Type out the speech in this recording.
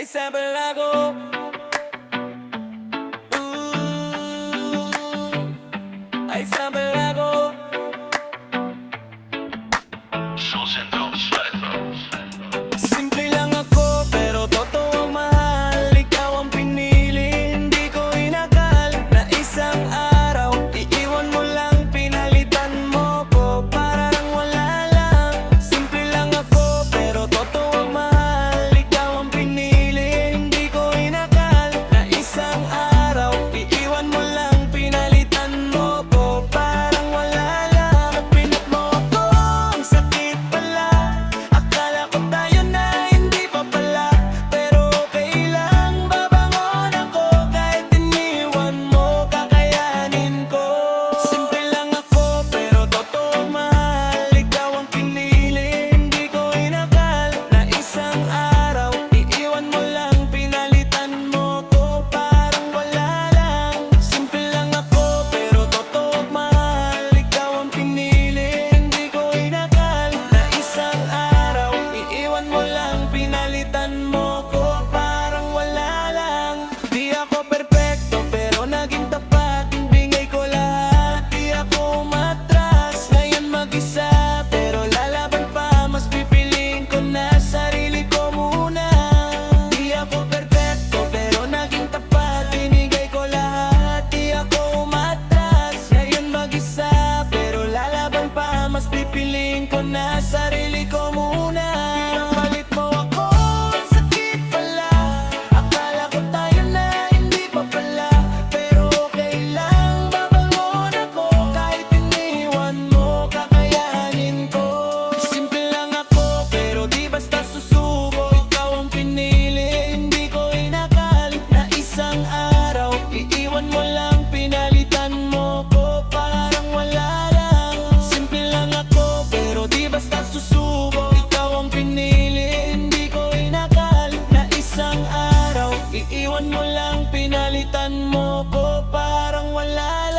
Sample ako. Ooh, ay sample ako. Sauce and Drops. Simple lang ako pero totoo mahal. Ikaw ang pinili, hindi ko inakal na isang araw iiwan mo lang, pinalitan mo ko parang wala lang. Simple lang ako pero totoo mahal. Ikaw ang pinili, hindi ko inakal na isang araw iiwan mo lang, pinalitan mo ko parang wala lang. Pinalit mo ako, ang sakit pala. Akala ko tayo na, hindi pa pala. Pero okay lang, babangon ako. Kahit iniwan mo, kakayanin ko. Simple lang ako, pero totoo mahal. Ikaw ang pinili, hindi ko inakal na isang araw iiwan mo lang, pinalitan mo ko parang wala lang. Simple lang ako, pero totoo mahal. Ikaw ang pinili, hindi ko inakal na isang araw iiwan mo lang, pinalitan mo ko parang wala lang. Di ako perpekto pero naging tapat. Binigay ko lahat, di ako umatras. Ngayon mag-isa pero lalaban pa. Mas pipiliin ko na sarili ko muna. Di ako perpekto pero naging tapat. Binigay ko lahat, di ako umatras. Ngayon mag-isa pero lalaban pa. Mas pipiliin ko na sarili ko muna. Pinapalit mo ako, ang sakit pala. Akala ko tayo na, hindi pa pala. Pero okay lang, babangon ako. Kahit iniwan mo, kakayanin ko. Simple lang ako, pero di basta susuko. Ikaw ang pinili, hindi ko inakal na isang araw iiwan mo lang, pinalitan mo ko parang wala lang. Simple lang ako, pero di basta susuko. Ikaw ang pinili, hindi ko inakal na isang araw iiwan mo lang, pinalitan mo ko parang wala.